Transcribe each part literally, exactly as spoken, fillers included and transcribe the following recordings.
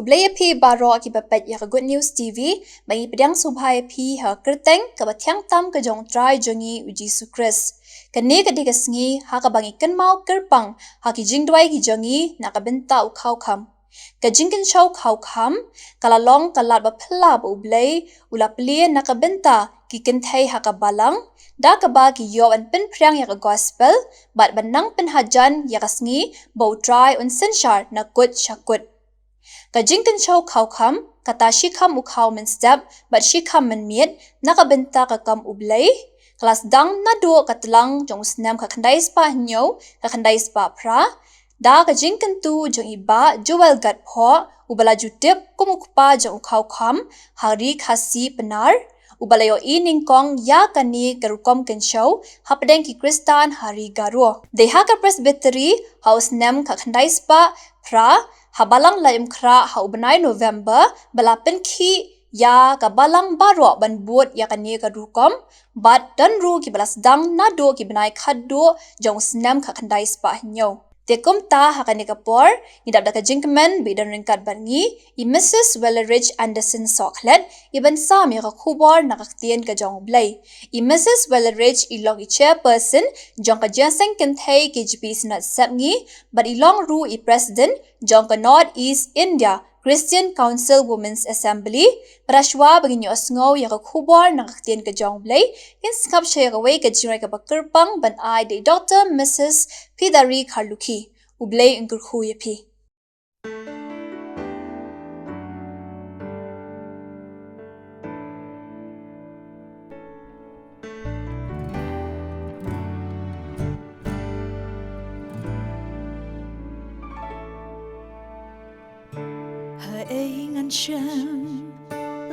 Khublei ïa phi baroh kiba peit ïa ka Good News T V, ba ngi pdiang sngewbha ïa phi ha ka kyrteng kaba thiang tam ka jong U Trai jong ngi U Jisu Khrist. Kane ka dei ka sngi ha kaba ngi kynmaw kyrpang ha ki jingduwai ki jong ngi na ka bynta u Khawkham. Ka jingkynshew Khawkham ka la long ka lad ba phylla ba U Blei u la plie na ka bynta ki kynthei ha ka balang, da kaba ki ïoh ban pynphriang ïa ka gospel bad ban nang pynhajan ïa ka sngi ba U Trai un synshar na kut sha kut. Ka jingkynshew Khawkham, kata shikham u khaw mynstep bad shikham mynmiet na ka bynta ka kam U Blei, ka la sdang naduh ka tlang jong u snem khatkhyndai spah hynñiew khatkhyndai spah phra da ka jingkyntu jong i Bah Joel Gatphoh, uba la ju tip kum u kpa jong u Khawkham ha ri Khasi Pnar, uba la ïohi nyngkong ïa kane ka rukom kynshew hapdeng ki Khristan ha ri Garo. Dei ha ka Presbytery ha u snem khatkhyndai spah phra, ha Balang Laitumkhrah ha u bnai November, ba la pynkhih ïa ka balang baroh ban bud ïa kane ka rukom, bad don ruh kiba la sdang naduh ki bnai khatduh jong u snem khatkhyndai spah hynñiew. Te kumta ha kane ka por, ngi dap da ka jingkmen ba i don ryngkat bad ngi i Missus Wellerich Anderson Sohkhlet, i ban sam ïa ka khubor na ka ktien ka jong U Blei. I Missus Wellerich i long i chairperson jong ka Jingïaseng Kynthei K J P Synod Sepngi, bad i long ruh i president jong ka North East India Christian Council Women's Assembly. Bad shuwa ba ngin ïohsngew ïa ka khubor na ka ktien ka jong U Blei, ngin sngap sha ïa kawei ka jingrwai kaba kyrpang ban ai da i Doctor Missus Pidari Kharlukhi. U Blei un kyrkhu ïa phi. Haei ngan shem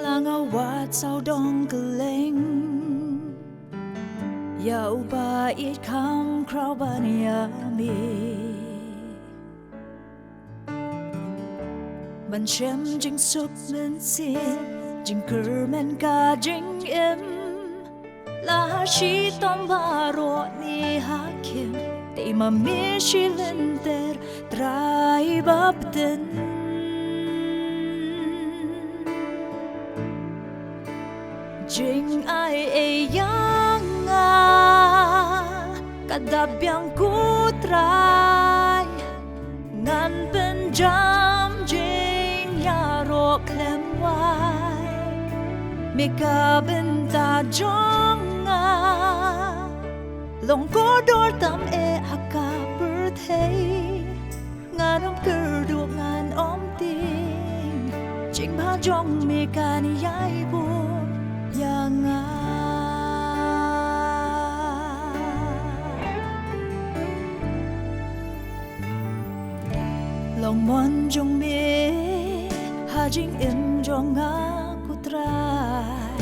la nga wad sawdong kylleng ïa uba ïeit kham khraw ban ïa me. Ban shem jingsuk mynsiem, jingkyrmen ka jingim, la ha shitom baroh ne ha khim, te ma me shi lynter Trai ba bteng. Jingai ei ïa nga ka dap biang ko Trai, ngan pynjam jingïaroh khlem wai. Me ka bynta jong nga, long kordor tam eh ha ka pyrthei. Ngan ym kyrduh ngan ym tieng, jingbha jong me kan ïai bud ïa nga. Long mon jong me ha jingim jong nga ko Trai,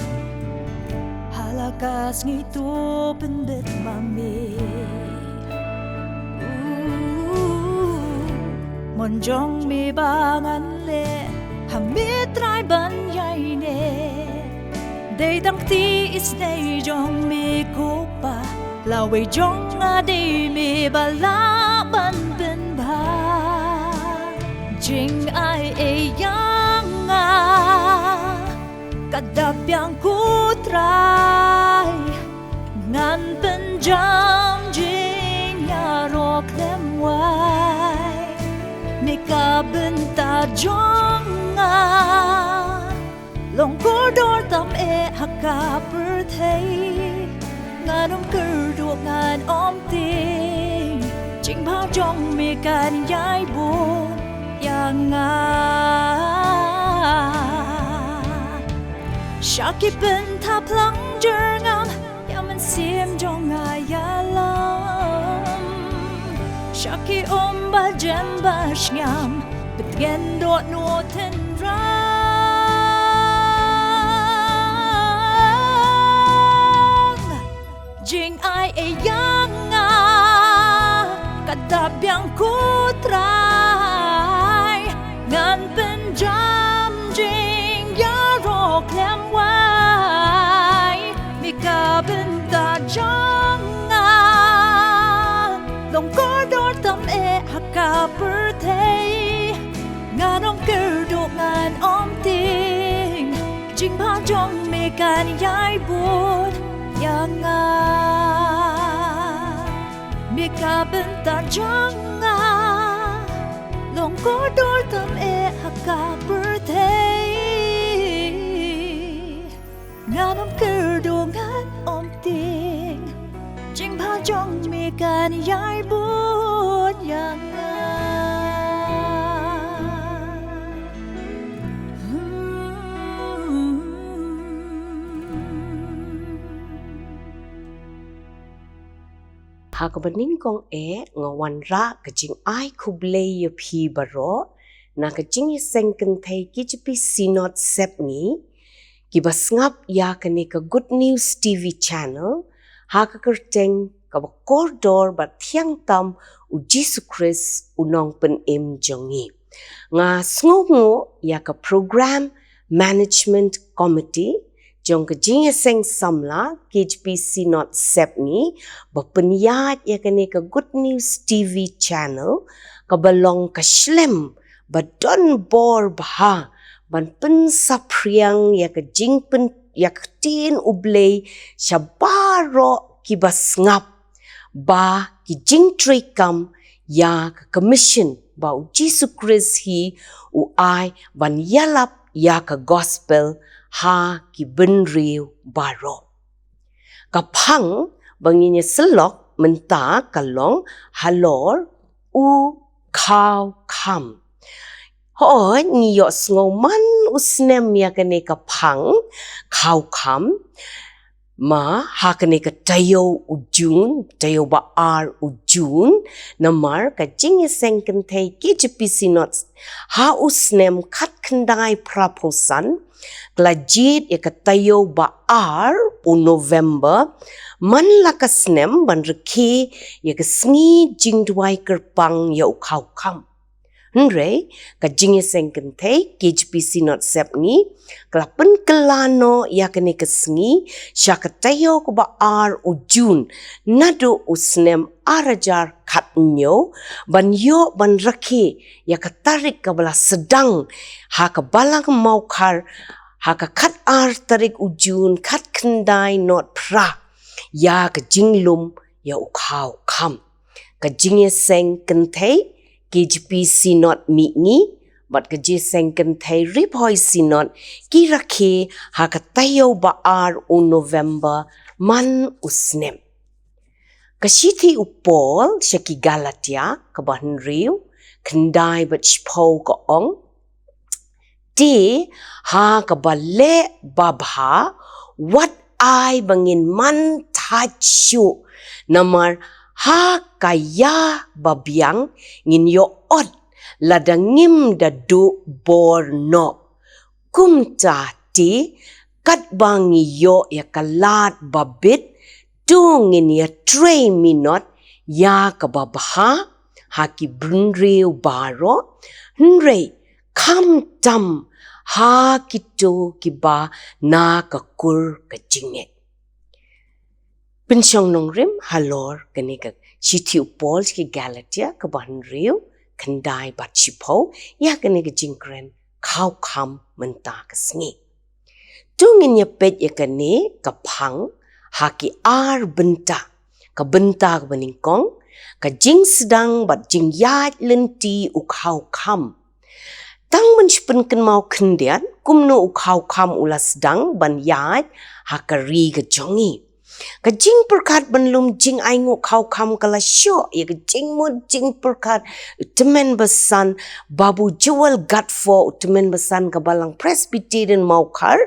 ha la ka sngi to pynbit ma me. Mon jong me ba ngan leh ha me Trai ban ïaineh. Dei tang kti isynei jong me ko Pa, lawei jong nga dei me ba lah ban pynbha. Jingai ei ïa nga ka dap biang ko Trai, ngan pynjam jingïaroh khlem wai. Me ka bynta jong nga, long kordor tam eh ha ka pyrthei. Ngan ym kyrduh ngan ym tieng, jingbha jong me kan ïai bud ïa nga. Sha ki pynthap lang jyrngam, ïa mynsiem jong nga ïalam. Sha ki um ba jem ba shngam, btngen dohnud tynrang. Jingai ei ïa nga ka dap biang ko Trai, ngan pynjam jingïaroh khlem wai. Me ka bynta jong nga, long kordor tam eh ha ka pyrthei. Ngan ym kyrduh nga Kan ïai bud ïa nga, me ka bynta jong nga, long kordor tam eh ha ka pyrthei. Ngan ym kyrduh ngan ym tieng, jingbha jong me kan ïai bud ïa nga. Ha kaba nyngkong eh nga wanrah ka jingai khublei ïa phi baroh na ka jingïaseng kynthei K J P Synod Sepngi, kiba sngap ïa kane ka Good News T V channel, ha ka kyrteng kaba kordor bad thiang tam u Jisu Khrist u Nongpynim jong ngi. Nga sngewnguh ïa ka Program Management Committee jong ka jingïaseng samla K J P Synod Sepngi ba pynïaid ïa kane ka Good News T V channel, kaba long ka shlem ba don bor bha ban pynsaphriang ïa ka jingpyn, ïa ka ktien U Blei sha baroh kiba sngap, ba ki jingtreikam ïa ka commission ba u Jisu Khrist hi u ai ban ïalap ïa ka gospel ha ki bynriew baroh. Ka phang ba ngin ïa syllok mynta ka long Halor u Khaw Kham. Hooid, ngi ïohsngew man u snem ïa kane ka phang Khaw Kham, ma ha kane ka taïew u Jun, taïew ba ar u Jun, namar ka jingïaseng kynthei K J P Synod ha u snem khatkhyndai phraphew san, ka la jied ïa ka taïew ba ar u November, man la ka snem ban rakhe ïa ka sngi jingduwai kyrpang ïa u Khaw Kham. Hynrei ka jingïaseng kynthei K J P Synod Sepngi ka la pynkylla noh ïa kane ka sngi sha ka taïew kaba ar u Jun, naduh u snem ar hajar khathynñiew, ban ïoh ban rakhe ïa ka tarik kaba la sdang ha ka Balang Mawkhar ha ka khatar tarik u Jun khatkhyndai nod phra, ïa ka jinglum ïa u Khaw Kham. Ka jingïaseng kynthei K J P Synod Mihngi bad ka jingïaseng kynthei Ri Bhoi Synod ki rakhe ha ka taïew ba ar u November man u snem. Ka shithi u Paul sha ki Galatia kaba hynriew, khyndai bad shiphew ka ong, te ha kaba leh babha, wat ai ba ngin man thait shuh, namar ha ka ïa babiang ngin ïoh ot lada ngim da duh bor noh. Kumta te, katba ngi ïoh ïa ka lad babit, to ngin ïatrei minot ïa kaba bha ha ki bynriew baroh, hynrei khamtam ha kito kiba na ka kur ka jingngeit. Pynshong nongrim halor kane ka shithi u Paul sha ki Galatia kaba hynriew, khyndai bad shiphew, ïa kane ka jingkren Khaw Kham mynta ka sngi. To ngin ïa peit ïa kane ka phang ha ki ar bynta. Ka bynta kaba nyngkong, ka jingsdang bad jingïaid lynti u Khaw Kham. Tang ban shu pynkynmaw khyndiat kumno u Khaw Kham u la sdang ban ïaid ha ka ri ka jong ngi. Ka jingpyrkhat ban lum jingainguh Khaw Kham ka la shoh ïa ka jingmut jingpyrkhat u tymmen basan Babu Joel Gatphoh, u tymmen basan ka Balang Presbyterian Mawkhar,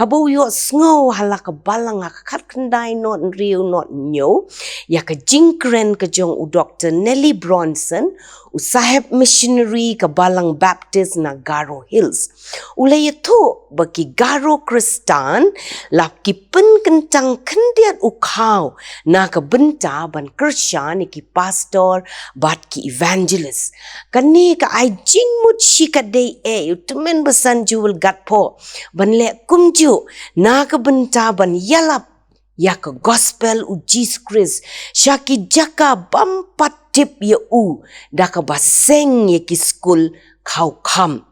haba u ïohsngew ha la ka Balang ha ka khatkhyndai nod hynriew nod hynñiew ïa ka jingkren ka jong u Doktor Nellie Bronson, u sahep missionary ka Balang Baptist na Garo Hills. U la ïathuh ba ki Garo Khristan la ki pynkyntang khyndiat u Khaw na ka bynta ban kyrshan ïa ki pastor bad ki evangelist. Kane ka ai jingmut shikatdei eh ïa u tymmen basan Joel Gatphoh ban leh kumjuh na ka bynta ban ïalap ïa ka gospel u Jisu Khrist sha ki jaka bym pat tip ïa u, da kaba seng ïa ki skul Khaw Kham.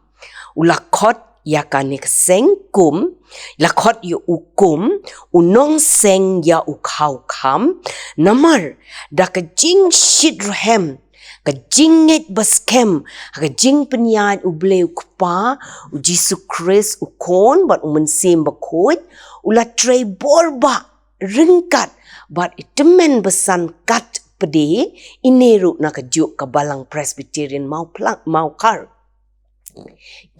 U la khot ïa kane ka seng kum, la khot ïa u kum u nongseng ïa u khaw kham, namar da ka jingshit rhem, ka jingngeit ba skhem ha ka jingpynïaid U Blei U Kpa, U Jisu Khrist U Khun bad U Mynsiem Bakhuid, u la trei bor ba ryngkat bad i tymmen basan kat pde, ine ruh na ka juk ka Balang Presbyterian Mawphlang, Mawkhar.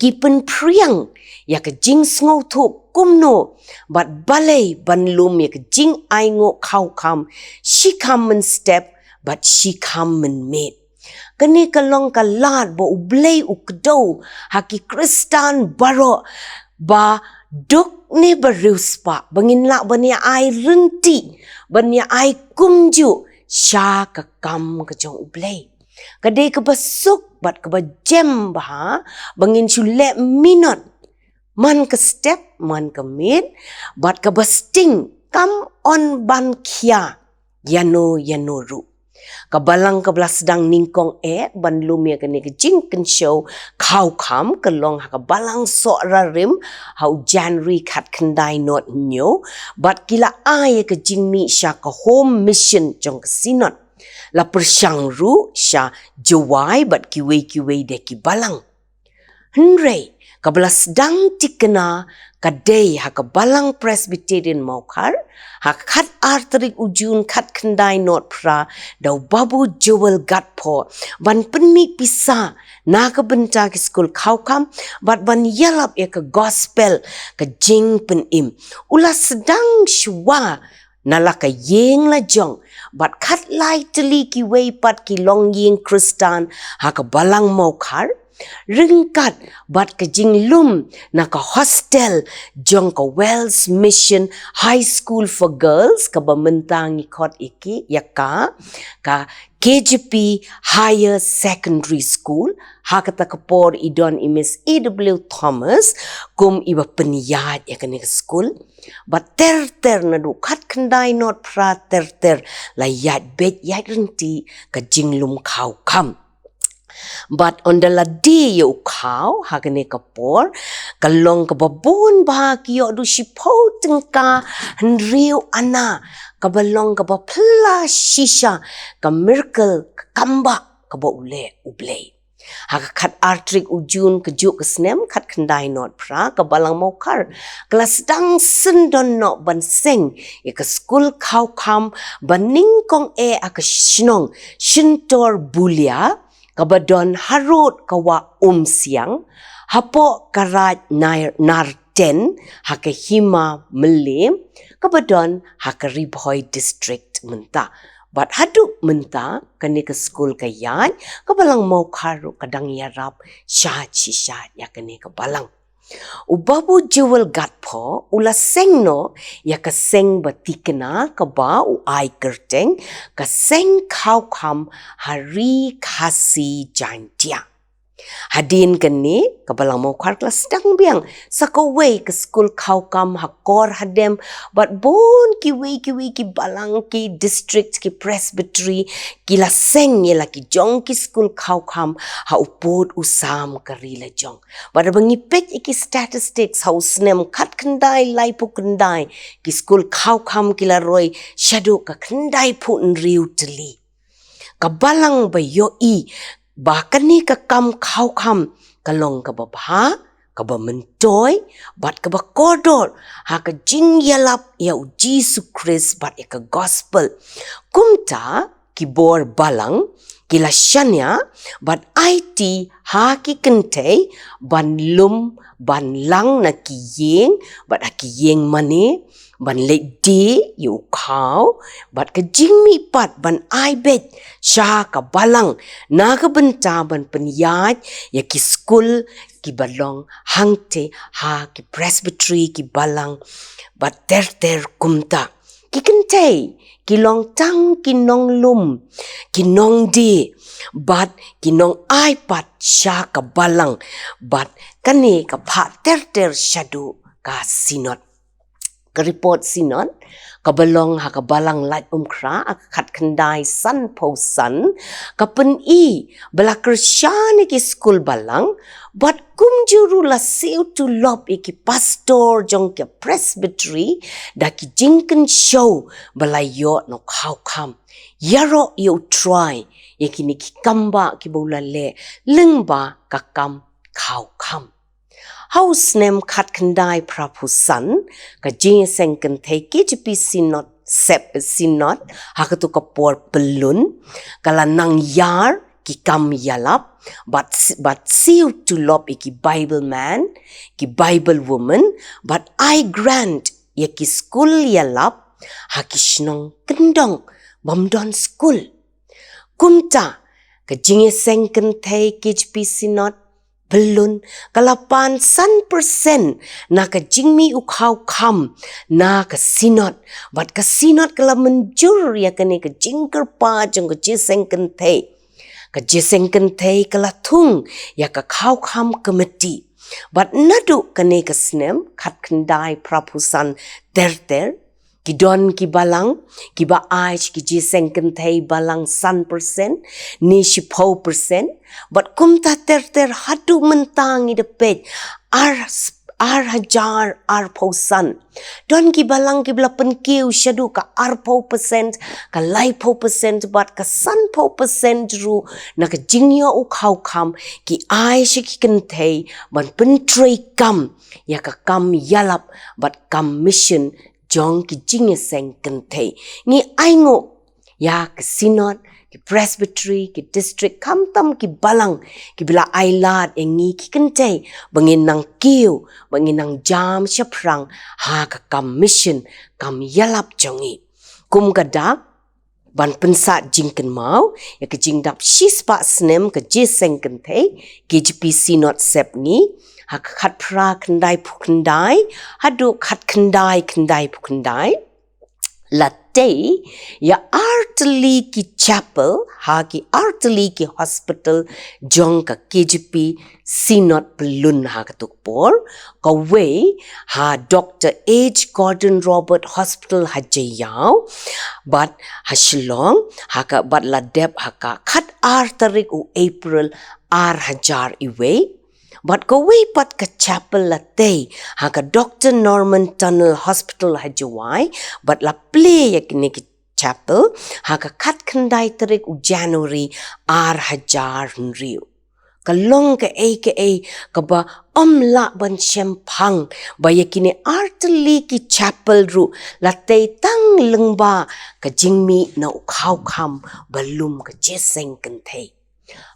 Ki pynphriang ïa ka jingsngewthuh kumno bad balei ban lum ïa ka jingainguh khaw kham, shi kham mynstep bad shi kham mynmiet. Kane ka long ka lad ba U Blei u kdew ha ki Khristan baroh, ba duk ne ba riewspah, ba ngin lah ban ïa ai rynti, ban ïa ai kumjuh sha ka kam ka jong U Blei. Ka dei kaba suk bad kaba jem bha ba ngin shu leh minot, man ka step man ka miet, bad kaba sting kam on ban khia ïano ïano ruh. Ka balang kaba la sdang nyngkong eh ban lum ïa kane ka jingkynshew khaw kham ka long ha ka Balang Sohra Rim ha u January khatkhyndai not hynñiew, bad ki la ai ïa ka jingmih sha ka Home Mission jong ka Synod. La pyrshang ruh sha Jowai bad kiwei kiwei de ki balang. Hynrei kaba la sdang thikna ka dei ha ka Balang Presbyterian Mawkhar ha ka khatar tarik u Jun khatkhyndai not phra da u Babu Joel Gatpho ban pynmih pisa na ka bynta ki skul khaw kham bad ban ïalap ïa ka gospel, ka jingpynim. U la sdang shuwa na la ka ïing la jong bad khatlai tylli kiwei pat ki longïing Khristan ha ka Balang Mawkhar, ryngkat bad ka jinglum na ka hostel jong ka Wells Mission High School for Girls, kaba mynta ngi khot ïa ki, ïa ka, ka K J P Higher Secondary School. Ha kata ka por i don i Miss E W Thomas kum iba pynïaid ïa kane ka skul. Bad ter ter naduh khatkhyndai not phra ter ter la ïaid beit ïaid rynti ka jinglum khaw kham. Bad ynda la die ïa u khaw ha kane ka por, ka long kaba bun bha, ki ïoh duh shiphew tyngka hynriew ana, kaba long kaba phylla shisha, ka miracle, ka kambah kaba u leh U Blei. Ha ka khatar tarik u Jun ka juk ka snem khatkhyndai not phra, ka Balang Mawkhar ka la sdang syndon noh ban seng ïa ka skul khaw kham ba nyngkong eh ha ka shnong Shyntor Bulia, kaba don harud ka wah Umsiang, hapoh ka Raid Nar-, Narten, ha ka Hima Mylliem, kaba don ha ka Ri Bhoi District mynta. Bad haduh mynta kane ka skul ka ïaid, ka Balang Mawkhar ruh ka dang ïarap shad shi shad ïa kane ka balang. U Babu Jewel Gatpho u la seng noh ïa ka seng ba thikna kaba u ai kyrteng ka Seng Khaw Kham ha Ri Khasi Jaiñtia. Hadien kane ka Balang Mawkhar ka la sdang biang sa kawei ka skul khaw kham ha Kor Hadem, bad bun kiwei kiwei ki balang, ki district, ki presbytery ki la seng ïa la ki jong ki skul khaw kham ha u pud u sam ka ri la jong. Bad haba ngi peit ïa ki statistics ha u snem khatkhyndai laiphew khyndai, ki skul khaw kham ki la roi shaduh ka khyndaiphew hynriew tylli. Ka balang ba ïohi ba kane ka kam khaw kham ka long kaba bha, kaba myntoi, bad kaba kordor ha ka jingïalap ïa u Jisu Khrist bad ïa ka gospel. Kumta ki bor balang ki la shaniah bad aiti ha ki kynthei ban lum, ban lang na ki ïing bad ha ki ïing mane, ban leit die ïa u khaw, bad ka jingmihpat ban ai beit sha ka balang na ka bynta ban pynïaid ïa ki skul kiba long hangtei ha ki presbytery, ki balang, bad ter ter kumta. Ki kynthei ki long tang ki nonglum, ki nongdie, bad ki nongai pat sha ka balang, bad kane ka phah ter ter shaduh ka synod. Ka report synod kaba long ha ka Balang Laitumkhrah ha ka khatkhyndai sanphew san ka pyni ba la kyrshan ïa ki skul balang bad kumjuh ruh la siew tulop ïa ki pastor jong ki presbytery da ki jingkynshew ba la ïoh na u khawkham. Ïaroh ïa u Trai ïa kine ki kambah kiba u la leh lyngba ka kam khawkham. Ha u snem khatkhyndai phraphew san, ka jingïaseng kynthei K J P Synod, Sep Synod, ha katu ka por pyllun, ka la nang ïar ki kam ïalap, bad, bad siew tulop ïa ki Bible man, ki Bible woman, bad ai grant ïa ki skul ïalap ha ki shnong kyndong bym don skul. Kumta, ka jingïaseng kynthei K J P Synod pyllun ka la pan san percent na ka jingmih u khawkham na ka Synod, bad ka Synod ka la mynjur ïa kane ka jingkyrpad jong ka jingïaseng kynthei. Ka jingïaseng kynthei ka la thung ïa ka khawkham committee. Bad naduh kane ka snem khatkhyndai phraphew san ter ter, ki don ki balang kiba ai ki jingïaseng kynthei balang san percent ne shiphew percent, bad kumta ter ter haduh mynta ngi da peit ar, ar hajar arphew san. Don ki balang kiba la pynkiew shaduh ka arphew percent, ka laiphew percent, bad ka sanphew percent ruh na ka jingïoh u khawkham ki ai sha ki kynthei ban pyntreikam ïa ka kam ïalap bad kam mission jong ki jingïaseng kynthei. Ngi ainguh ïa ka Synod, ki presbytery, ki district, khamtam ki balang kiba la ai lad ïa ngi ki kynthei ba ngin nang kiew, ba ngin nang jam shaphrang ha ka kam mission, kam ïalap jong ngi. Kum ka dak, ban pynsah jingkynmaw ïa ka jingdap shispah snem ka jingïaseng kynthei K J P Synod Sepngi, ha ka khatphra khyndaiphew khyndai haduh khatkhyndai khyndaiphew khyndai, la tei ïa artylli ki chapel ha ki artylli ki hospital jong ka K J P Synod pyllun ha katu ka por. Kawei ha Doctor H Gordon Roberts Hospital ha Jaïaw, bad ha Shillong, ha ka, bad la dep ha ka khatar tarik u April ar hajar iwei. Bad kawei pat ka chapel la tei ha ka Doctor Norman Tunnel Hospital ha Jowai, bad la plie ïa kine ki chapel ha ka khatkhyndai tarik u January ar hajar hynriew. Ka long kaei kaei kaba ym lah ban shemphang ba ïa kine artylli ki chapel ruh la tei tang lyngba ka jingmih na u khawkham ba lum ka jingïaseng kynthei.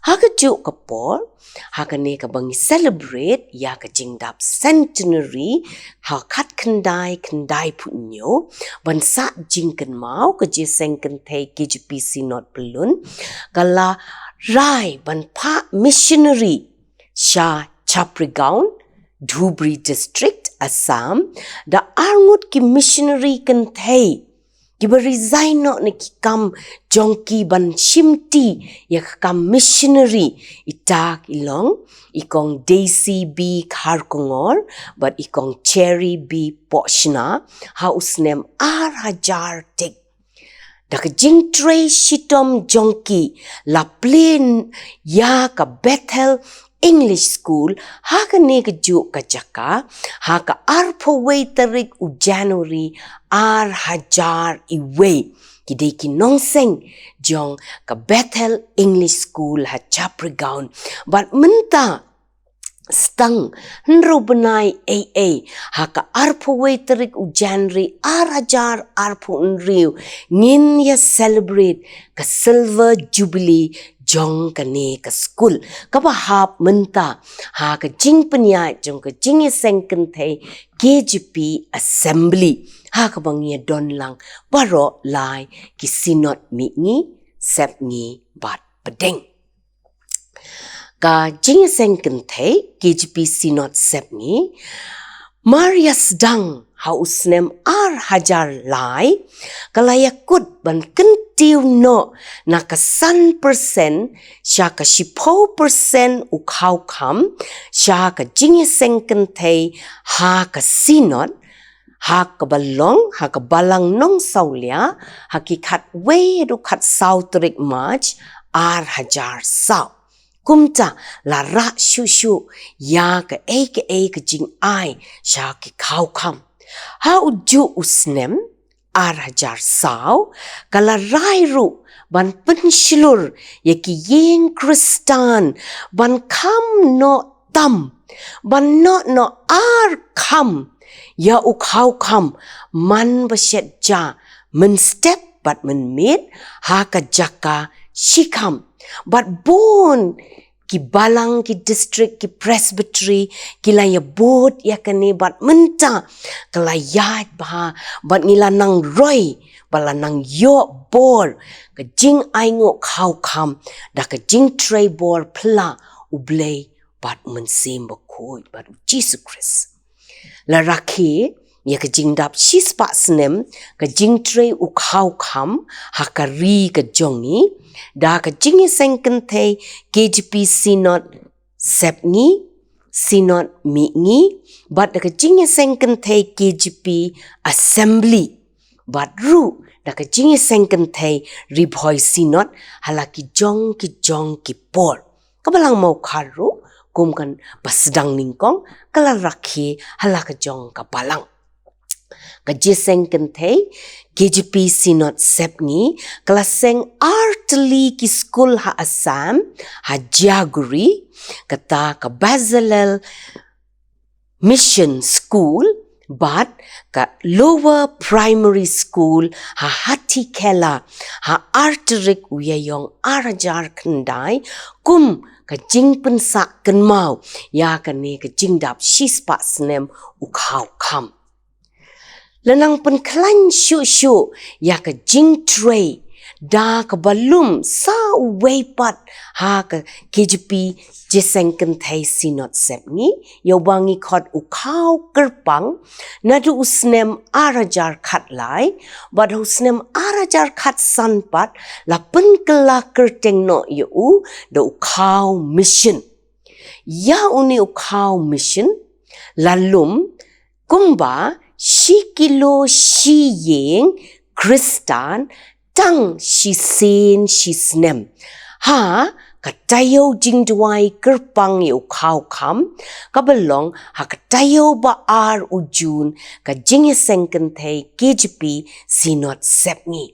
Ha kajuh ka por, ha kane kaba ngi celebrate ïa ka jingdap centenary ha khatkhyndai khyndaiphew hynñiew, ban sah jingkynmaw ka jingïaseng kynthei K J P Synod pyllun ka la rai ban phah missionary sha Chaprigaon, Dhubri District, Assam, da arngut ki missionary kynthei kiba resign noh na ki kam jong ki ban shimti ïa ka kam missionary. Ita ki long i Kong Daisy B Kharkongor bad i Kong Cherry B Pohshna ha u snem ar hajar tik. Da ka jingtrei shitom jong ki, la plie ïa ka Bethel English School ha kane kajuh ka jaka ha ka arphew wei tarik u January ar hajar iwei. Ki dei ki nongseng jong ka Bethel English School ha Chaprigaon. Bad mynta stang hynriew bnai ei ei, ha ka arphew wei tarik u January ar hajar arphew hynriew, ngin ïa celebrate ka silver jubilee jong kane ka skul kaba hap mynta ha ka jingpynïaid jong ka jingïaseng kynthei K J P Assembly, ha kaba ngi ïa don lang baroh lai ki Synod Mihngi, Sepngi bad Pdeng. Ka jingïaseng kynthei K J P Synod Sepngi, mar ïa sdang ha u snem ar hajar lai, ka la ïa kut ban kyntiew noh na ka san percent sha ka shiphew percent u khawkham sha ka jingïaseng kynthei ha ka Synod, ha kaba long ha ka Balang Nongsawlia ha ki khatwei haduh khatsaw tarik March ar hajar saw. Kumta la rah shuh shuh ïa kaei kaei ka jingai sha ki khaw kham. Ha u juh u snem ar hajar saw, ka la rai ruh ban pynshlur ïa ki ïing Khristan ban kham noh tam, ban noh noh ar kham ïa u khaw kham, man ba shet ja mynstep bad mynmiet ha ka jaka shi kham. Bad bun ki balang, ki district, ki presbytery ki la ïa bud ïa kane, bad mynta ka la ïaid bha, bad ngi la nang roi, bad la nang ïoh bor ka jingainguh khaw kham da ka jingtrei bor pla U Blei bad U Mynsiem Bakhuid bad U Jisu Khrist. La rakhe ïa ka jingdap shispah snem ka jingtrei u khaw kham ha ka ri ka jong ngi da ka jingïaseng kynthei K J P Synod Sepngi, Synod Mihngi, bad da ka jingïaseng kynthei K J P Assembly, bad ruh da ka jingïaseng kynthei Ri Bhoi Synod ha la ki jong ki jong ki por. Ka Balang Mawkhar ruh, kum kan ba sdang nyngkong, ka la rakhe ha la ka jong ka balang. Ka jingïaseng kynthei K J P Synod Sepngi ka la seng artylli ki skul ha Assam, ha Jaguri, kata ka Bezalel Mission School, bad ka Lower Primary School ha Hathi Khela, ha ar tarik u Ïaïong ar hajar khyndai, kum ka jingpynsah kynmaw ïa kane ka jingdap shispah snem u khaw kham. La nang pynkhlaiñ shuh shuh ïa ka jingtrei da kaba lum sa uwei pat ha ka K J P Jingïaseng Kynthei Synod Sepngi, ïa uba ngi khot u Khaw Kyrpang, naduh u snem ar hajar khatlai, bad ha u snem ar hajar khatsan pat la pynkylla kyrteng noh ïa u da u Khaw Mission. Ïa une u Khaw Mission la lum kumba shi kilo shi ïing Khristan tang shisien shisnem ha ka taïew jingduwai kyrpang ïa u khaw kham, kaba long ha ka taïew ba ar u Jun ka Jingïaseng Kynthei K J P Synod Sepngi.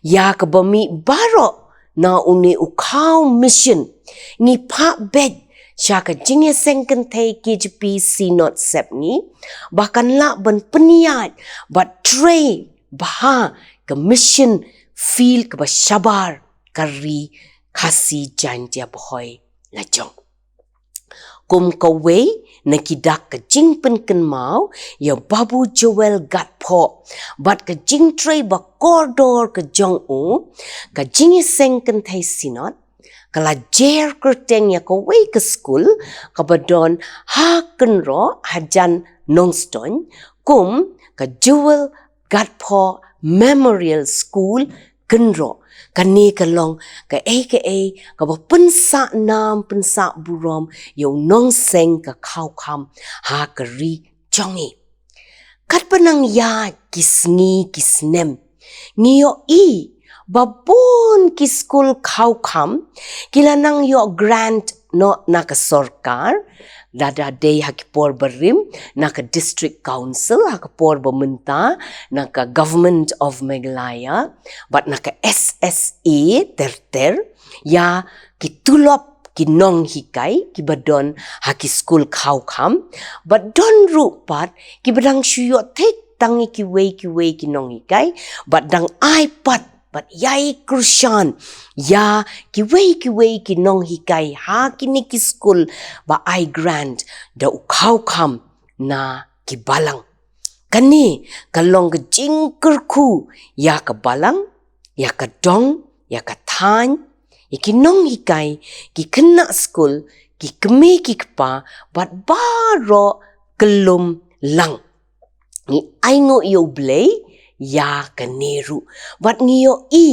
Ïa kaba mih baroh na une u Khaw Mission, ngi phah beit sha ka Jingïaseng Kynthei K J P Synod Sepngi, ba kan lah ban pynïaid bad trei bha ka mission field kaba shabar ka Ri Khasi Jaintia Bhoi Lajong. Kum kawei na ki dak ka jingpynkynmaw ïa Babu Joel Gatphoh bad ka jingtrei ba kordor ka jong u, ka Jingïaseng Kynthei Synod ka la jer kyrteng ïa kawei ka skul kaba don ha Kynroh hajan Nongstoiñ kum ka Joel Gatphoh Memorial School, Kynroh. Kane ka long kaei kaei kaba pynsah nam pynsah burom ïa u nongseng ka khaw kham ha ka ri jong ngi. Katba nang ïaid ki sngi ki snem, ngi ïohi ba bun ki skul khaw kham ki la nang ïoh grant noh na ka sorkar, lada dei ha ki por barim na ka District Council, ha ka por ba mynta na ka Government of Meghalaya, bad na ka S S A ter ter, ïa ki tulop ki nonghikai kiba don ha ki skul khaw kham, bad don ruh pat kiba dang shu ïoh thik tang ïa kiwei kiwei ki nonghikai, bad dang ai pat bad ïai kyrshan ïa kiwei kiwei ki nonghikai ha kine ki skul ba ai grant da u khaw kham na ki balang. Kane ka long ka jingkyrkhu ïa ka balang, ïa ka dong, ïa ka thaiñ, ïa ki nonghikai, ki khynnah skul, ki kmie ki kpa, bad baroh kyllum lang. Ngi ainguh ïa U Blei ïa kane ruh. Bad ngi ïohi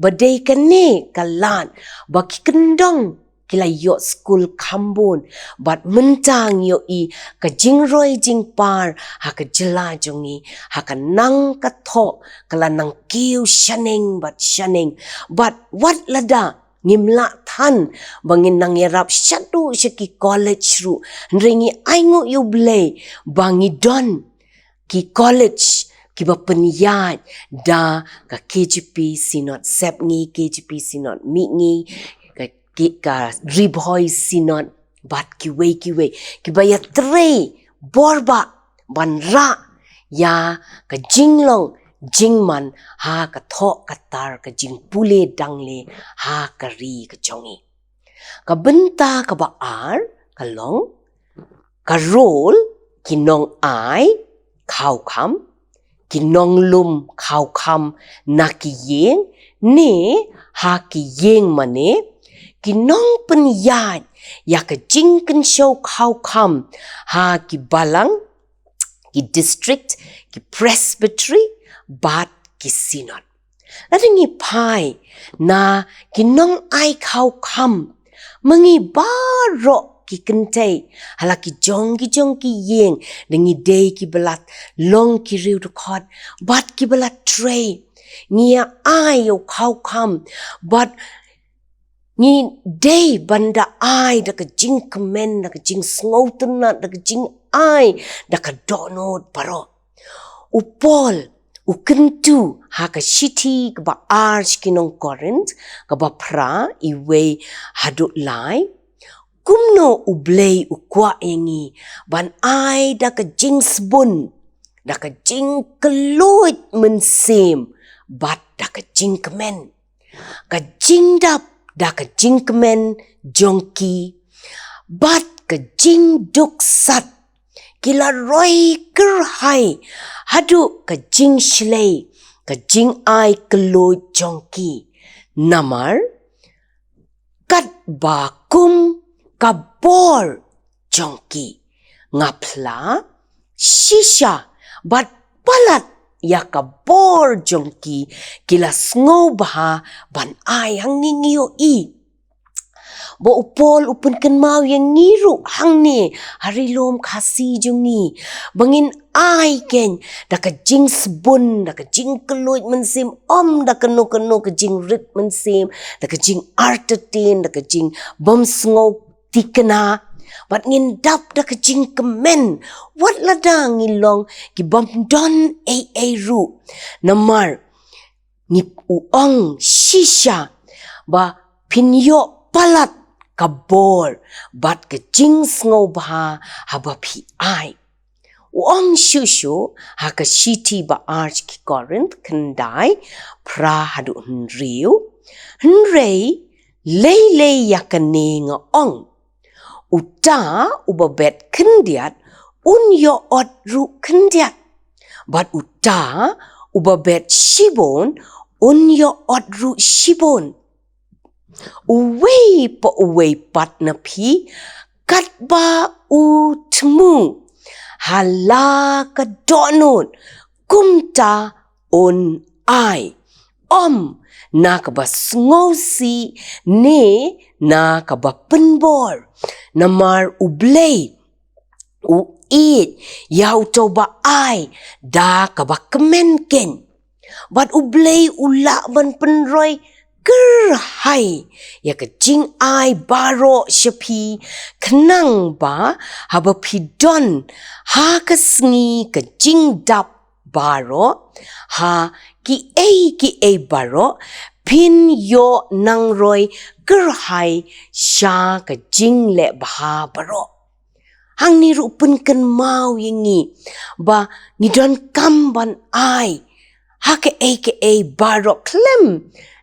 ba dei kane ka lad ba ki kyndong ki la ïoh skul kham bun. Bad mynta ngi ïohi ka jingroi jingpar ha ka jylla jong ngi, ha ka nang ka thoh ka la nang kiew shaneng bad shaneng. Bad wat lada Ngim lah than ba ngin nang ïarap shaduh sha ki college ruh. Hynrei ngi ainguh ïa U Blei ba ngi don ki college kiba pynïaid da ka K J P Synod Sepngi, K J P Synod Mihngi, ka, ki, ka Ri Bhoi Synod bad kiwei kiwei kiba ïatrei borbah ban rah ïa ka jinglong jingman ha ka thoh ka tar, ka jingpule dangle ha ka ri ka jong ngi. Ka bynta kaba ar ka long ka role ki nongai khaw kham, ki nonglum khaw kham na ki ïing ne ha ki ïing mane ki nongpynïaid ïa ka jingkynshew khaw kham ha ki balang, ki district, ki presbytery bad ki synod. Lada ngi phai na ki nongai khaw kham, ma ngi baroh ki kynthei ha la ki jong ki jong ki ïing, da ngi dei kiba la long ki riewdkhot bad kiba la trei. Ngi ïa ai ïa u khaw kham bad ngi dei ban da ai da ka jingkmen, da ka jingsngewtynnat, da ka jingai da ka dohnud baroh. U Paul u kyntu ha ka shithi kaba ar sha ki nong Korinth, kaba phra, iwei haduh lai. Kumno U Blei u kwah ïa ngi ban ai da ka jingsbun, da ka jingkylluid mynsiem bad da ka jingkmen. Ka jingdap da ka jingkmen jong ki bad ka jingduk sat ki la roi kyrhai haduh ka jingshlei ka jingai kylluid jong ki. Namar katba kum ka bor jong ki. Nga phla shisha bad palat ïa ka bor jong ki, ki la sngewbha ban ai. Hangne ngi ïohi ba u Paul u pynkynmaw ïa ngi ruh hangne ha ri lum Khasi jong ngi, ba ngin ai keiñ da ka jingsbun, da ka jingkylluid mynsiem, ym da kano kano ka jingrit mynsiem, da ka jingartatien, da ka jingbymsngewthikna, bad ngin dap da ka jingkmen wat lada ngi long ki bym don ei ei ruh. Namar ngi, u ong shisha ba phin ïoh palat ka bor bad ka jingsngewbha haba phi ai. U ong shuh shuh ha ka shithi ba ar sha ki Korinth khyndai, phra haduh hynriew: Hynrei lei lei ïa kane nga ong, uta uba bet khyndiat un ïoh ot ruh khyndiat, bad uta uba bet shibun un ïoh ot ruh shibun. Uwei pa uwei pat na phi, katba u thmu ha la ka dohnud, kumta un ai, ym na kaba sngewsih ne na kaba pynbor. Namar U Blei u ïeit ïa uto uba ai da kaba kmen keiñ. Bad U Blei u lah ban pynroi kyrhai ïa ka jingai baroh sha phi, khnang ba haba phi don ha ka sngi ka jingdap baroh, ha kiei kiei baroh, phin ïoh nangroi kyrhai sha ka jingleh bha baroh. Hangne ruh pynkynmaw ïa ngi ba ngi donkam ban ai ha kaei kaei baroh, khlem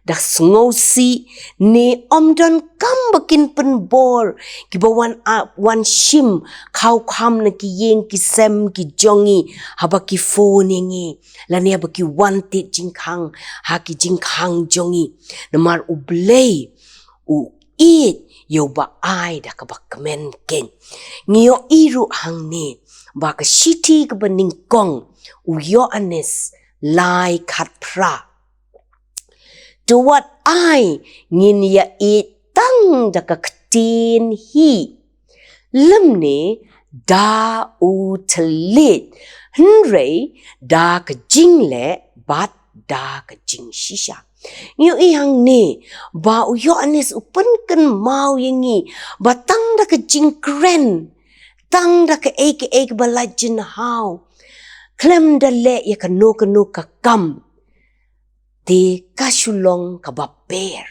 da sngewsih ne ym donkam ba kin pynbor kiba wan a, wan shim khaw kham na ki ïing ki sem ki jong ngi, haba ki phone ïa ngi, lane haba ki wan tied jingkhang ha ki jingkhang jong ngi. Namar U Blei u ïeit ïa uba ai da kaba kmen keiñ. Ngi ïohi ruh hangne ba ka shithi kaba nyngkong u Ïoannis lai khatphra: To wat ai ngin ïa ïeit tang da ka ktien hi, lymne da u thylliej, hynrei da ka jingleh bad da ka jingshisha. Ngi ïohi hangne ba u Ïoannis u pynkynmaw ïa ngi ba tang da ka jingkren, tang da kaei kaei kaba la jynhaw, khlem da leh ïa kano kano ka kam, te ka shu long kaba pher.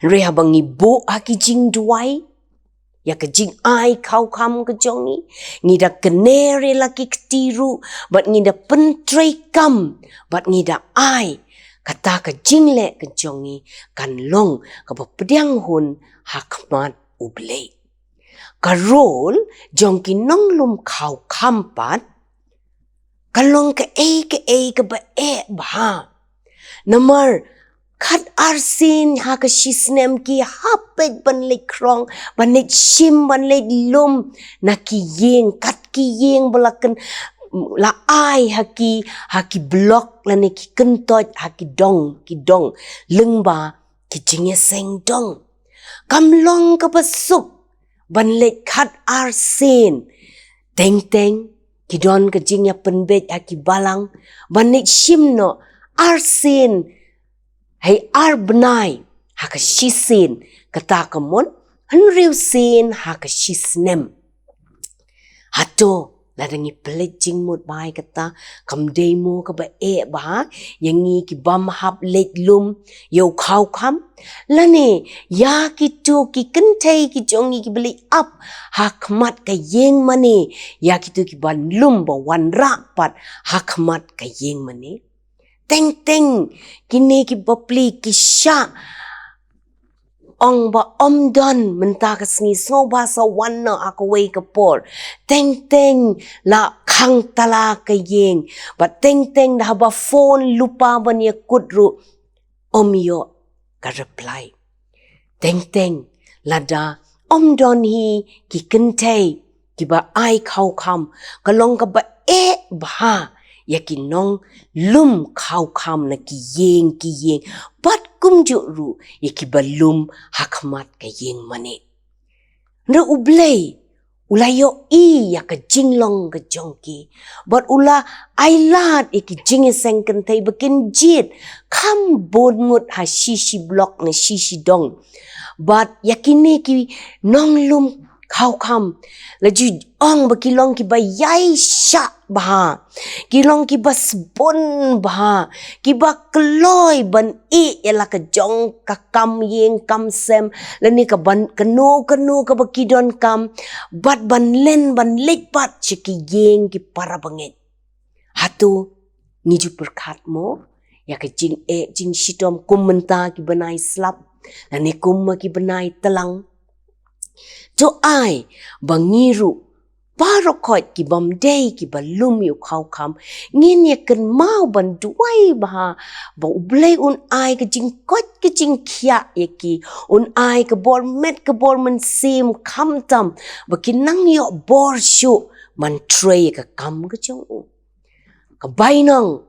Hynrei haba ngi buh ha ki jingduwai ïa ka jingai khaw kham ka jong ngi, ngi da kner ïa la ki kti ruh, bad ngi da pyntreikam, bad ngi da ai, kata ka jingleh ka jong ngi kan long kaba pdiang hun ha khmat U Blei. Ka rol jong ki nonglum khaw kham pat ka long kaei kaei kaba eh bha. Namar khat ar sien ha ka shi snem ki hap peit ban leit khrong, ban leit shim, ban leit lum na ki ïing, kat ki ïing ba la kyn-, la ai ha ki, ha ki block lane ki kyntoit, ha ki dong, ki dong, lyngba ki jingïaseng dong. Kam long kaba suk ban leit khat ar sien. Teng teng ki don ka jingïapynbeit ha ki balang ban leit shim noh ar sien, hei ar bnai ha ka shi sien, kata ka mut hynriew sien ha ka shi snem. Hato lada ngi pynleit jingmut bha ïa kata, kam dei mo kaba eh bha ïa ngi ki bym hap leit lum ïa u khaw kham? Lane ïa kito ki kynthei ki jong ngi kiba leit ap ha khmat ka ïing mane, ïa kito kiba lum ba wanrah pat ha khmat ka ïing mane? Teng teng kine ki bapli ki shah ong ba ym don mynta ka sngi, sngewbha sa wan noh ha kawei ka por. Teng teng la khang tala ka ïing, bad teng teng da haba phone lypa ban ïakut ruh ym ïoh ka reply. Teng teng lada ym don hi ki kynthei kiba ai khaw kham, ka long kaba eh bha ïa ki nonglum khaw kham na ki ïing ki ïing, bad kumjuh ruh ïa kiba lum ha khmat ka ïing mane. Hynrei U Blei u la ïohi ïa ka jinglong ka jong ki, bad u la ailad ïa ki jingïaseng kynthei ba kin jied kham bun ngut ha shi shi block ne shi shi dong. Bad ïa kine ki nonglum khaw kham la ju ong ba ki long kiba ïaishah bha, ki long kiba sbun bha, kiba kloi ban ïeh ïa la ka jong ka kam ïing kam sem, lane ka ban kano kano kaba ki donkam, bad ban len ban leit pat sha ki ïing ki para bangeit. Hato ngi ju pyrkhat mo ïa ka jingeh jingshitom kum mynta ki bnai slap, lane kum ma ki bnai tlang? To ai ba ngi ruh baroh khoit ki bym dei kiba lum ïa u khaw kham, ngin ïa kynmaw ban duwai bha ba U Blei un ai ka jingkoit ka jingkhiah ïa ki, un ai ka bor met ka bor mynsiem khamtam ba kin nang ïoh bor shuh ban trei ïa ka kam ka jong u. Ka bainong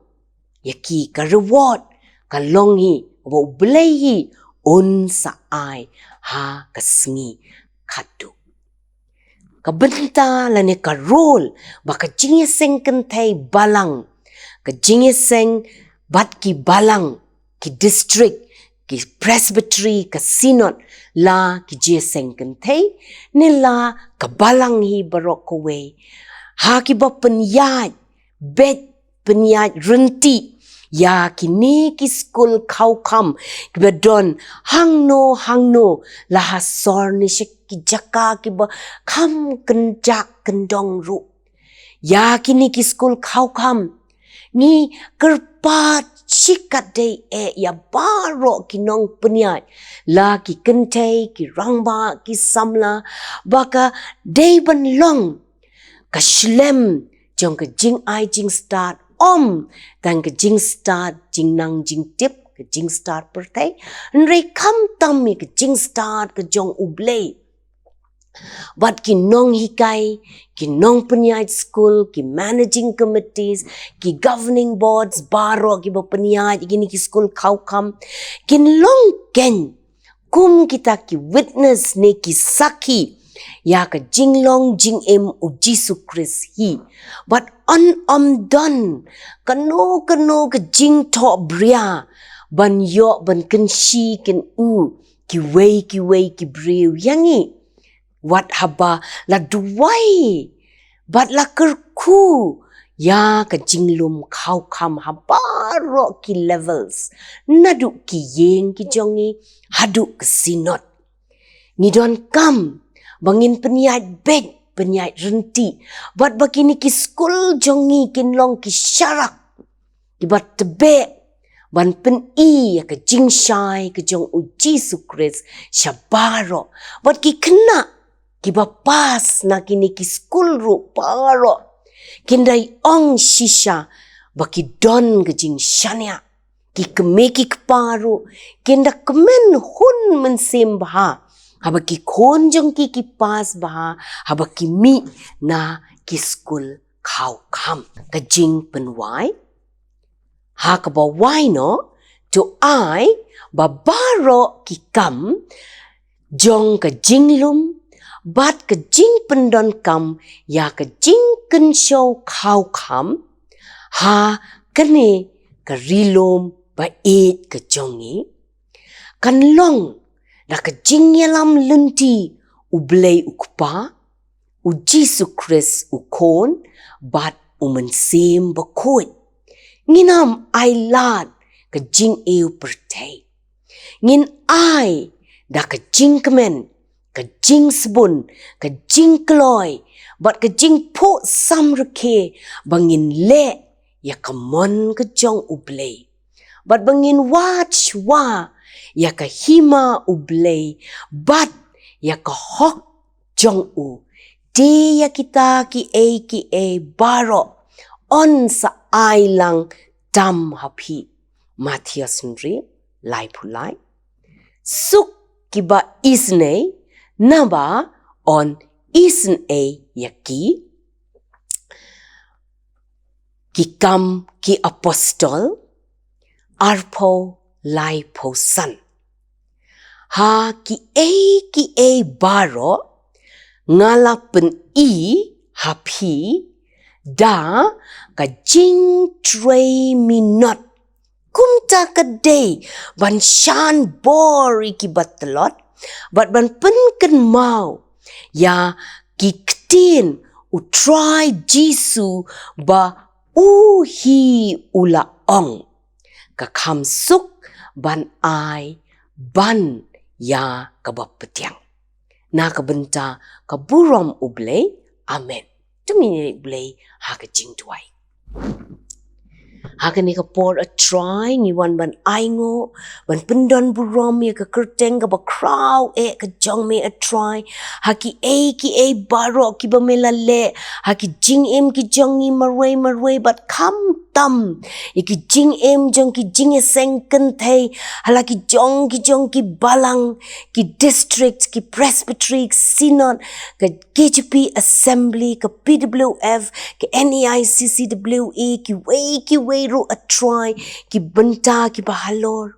ïa ki, ka reward ka long hi ba U Blei hi un sa ai ha ka sngi khatduh. Ka bynta lane ka rol ba ka jingïaseng kynthei balang, ka jingïaseng bad ki balang, ki district, ki presbytery, ka synod, la ki jingïaseng kynthei, ne la ka balang hi baroh kawei, ha kiba pynïaid beit, pynïaid ryntih ïa kine ki skul khaw kham kiba don hangno hangno, la ha sor ne sha ki jaka kiba kham kynjah kyndong ruh. Ïa kine ki skul khaw kham ngi kyrpad shikatdei eh ïa baroh ki nongpynïaid, la ki kynthei, ki rangbah, ki samla, ba ka dei ban long ka shlem jong ka jingai jingstad, ym tang ka jingstad jingnang jingtip, ka jingstad pyrthei, hynrei khamtam ïa ka jingstad ka jong U Blei. Bad ki nonghikai, ki nongpynïaid skul, ki managing committees, ki governing boards baroh kiba pynïaid ïa kine ki skul khaw kham, kin long keiñ kum kita ki witness ne ki sakhi ïa ka jinglong jingim u Jisu Khrist hi. Bad un ym don kano kano ka jingthohbria ban ïoh ban kynshi kyntu kiwei kiwei ki briew ïa ngi. Wat haba la duwai bad la kyrkhu ïa ka jinglum khaw kham ha baroh ki levels, naduh ki ïing ki jong ngi haduh ka synod. Ngi donkam ba ngin pynïaid beit, pynïaid ryntih, bad ba kine ki skul jong ngi kin long ki sharak kiba tbeh ban pyni ïa ka jingshai ka jong u Jisu Khrist sha baroh. Bad ki khynnah kiba pass na kine ki skul ruh baroh kin da ong shisha ba ki don ka jingshaniah. Ki kmie ki kpa ruh kin da kmen hun mynsiem bha haba ki khun jong ki ki pass bha haba ki mih na ki skul khaw kham. Ka jingpynwai, ha kaba wai noh, to ai ba baroh ki kam jong ka jinglum bad ka jingpyndonkam ïa ka jingkynshew khaw kham ha kane ka ri lum ba ïeit ka jong ngi kan long da ka jingïalam lynti u Blei u Kpa, u Jisu Khrist u Khun, bad u Mynsiem Bakhuid. Ngin ym ailad ka jingïew pyrthei. Ngin ai da ka jingkmen, ka jingsbun, ka jingkloi, bad ka jingphuh samrkhie ba ngin leh ïa ka mon ka jong u Blei. Bad ba ngin wad shuwa ïa ka hima u Blei bad ïa ka hok jong u. Te ïa kita kiei kiei baroh yn sa ai lang tam ha phi. Mathaios hynriew, laiphew lai. Suk kiba isynei, naba yn isynei ïa ki. Ki Kam ki Apostol, arphew, laiphew san. Ha kiei kiei baroh nga la pyni ha phi da ka jingtrei minot. Kumta ka dei ban shan bor ïa kiba tlot bad ban pynkynmaw ïa ki ktien u Trai Jisu ba u hi u la ong, ka kham suk ban ai ban ïa kaba pdiang. Na ka bynta ka burom u Blei. Amen. To ngin ïa U Blei ha ka jingduwai. Ha kane ka por, A Trai, ngi wan ban ainguh, ban pyndon burom ïa ka kyrteng kaba khraw eh ka jong me, A Trai. Ha kiei kiei baroh kiba me la leh ha ki jingim ki jong ngi marwei marwei bad khamtam ïa ki jingim jong ki jingïaseng kynthei ha la ki jong ki jong ki balang, ki district, ki presbytery, ki synod, ka K J P assembly, ka P W F, ka N E I C C W E, kiwei kiwei ruh, A Trai, ki bynta kiba halor.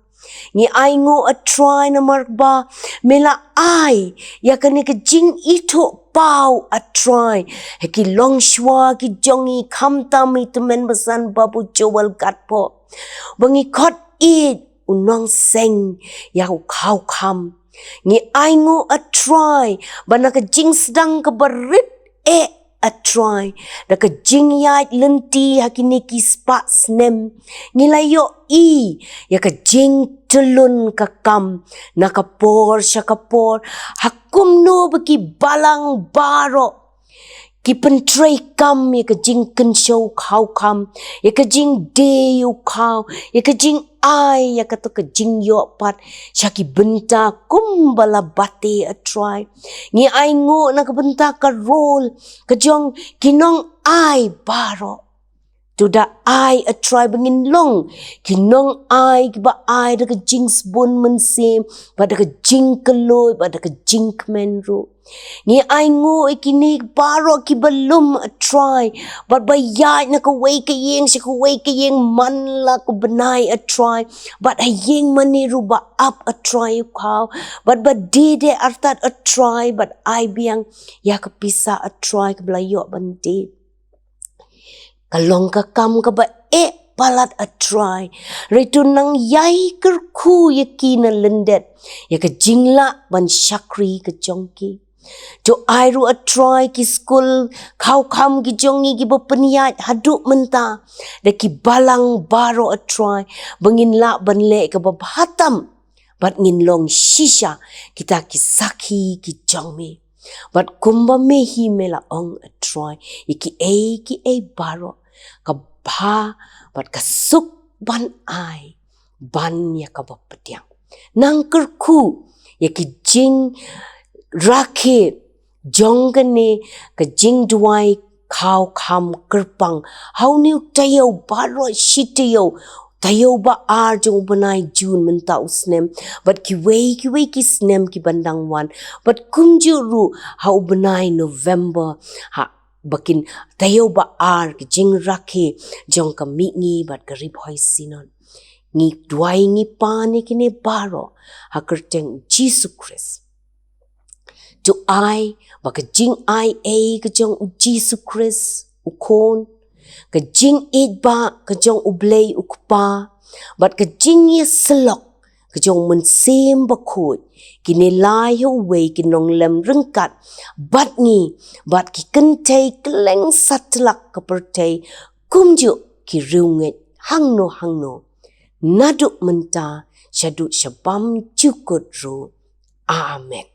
Ngi ainguh, A Trai, namar ba me la ai ïa kane ka jingithuhpaw, A Trai, ha ki longshuwa ki jong ngi, khamtam i tymmen basan Babu Joel Gatpok, ba ngi khot ïeit u nongseng ïa u khaw kham. Ngi ainguh, A Trai, ba na ka jingsdang kaba rit eh, A Trai, da ka jingïaid lynti ha kine ki spah snem, ngi la ïohi ïa ka jingtyllun ka kam na ka por sha ka por, ha kumno ba ki balang baroh ki pyntreikam ïa ka jingkynshew khaw kham, ïa ka jingdie ïa u khaw, ïa ka jingai ïa kato ka jingïoh pat sha ki bynta kumba la bate, A Trai. Ngi ainguh na ka bynta ka role ka jong ki nongai baroh. To da ai, A Trai, ba ngin long ki nong ai kiba ai da ka jingsbun mynsiem, bad da ka jingkylluid, bad da ka jingkmen ruh. Ngi ainguh ïa kine baroh kiba lum, A Trai, bad ba ïaid na kawei ka ïing sha kawei ka ïing man la ka bnai, A Trai, bad ha ïing mane ruh ba ap, A Trai, u khaw, bad ba die die artat, A Trai, bad ai biang ïa ka pisa, A Trai, kaba la ïoh ban die. Ka long ka kam kaba eh palat, A Trai. Hynrei to nang ïai kyrkhu ïa ki na lyndet ïa ka jinglah ban shakri ka jong ki. To ai ruh, A Trai, ki skul khaw kham ki jong ngi kiba pynïaid haduh mynta da ki balang baroh, A Trai, ba ngin lah ban leh kaba bha tam bad ngin long shisha kita ki sakhi ki jong me. Bad kumba me hi me la ong, A Trai, ïa kiei kiei baroh ka bha bad ka suk ban ai ban ïa kaba pdiang. Nang kyrkhu ïa ki jingrakhe jong kane ka jingduwai khaw kham kyrpang ha une u taïew baroh shi taïew, taïew ba ar jong u bnai Jun mynta u snem, bad kiwei kiwei ki snem ki ban dang wan, bad kumjuh ruh ha u bnai November, ha ba kin taïew ba ar ki jingrakhe jong ka mihngi bad ka Ri Bhoi Synod. Ngi duwai ngi pan ïa kine baroh ha kyrteng Jisu Khrist. To ai ba ka jingai ei ka jong u Jisu Khrist u Khun, ka jingïeit ba ka jong u Blei u Kpa, bad ka jingïasyllok ka jong u Mynsiem Bakhuid, kine lai ha uwei kin long lem ryngkat bad ngi, bad ki kynthei kylleng satlak ka pyrthei, kumjuh ki riewngeit hangno hangno, naduh mynta shaduh shabam jukut ruh. Amen.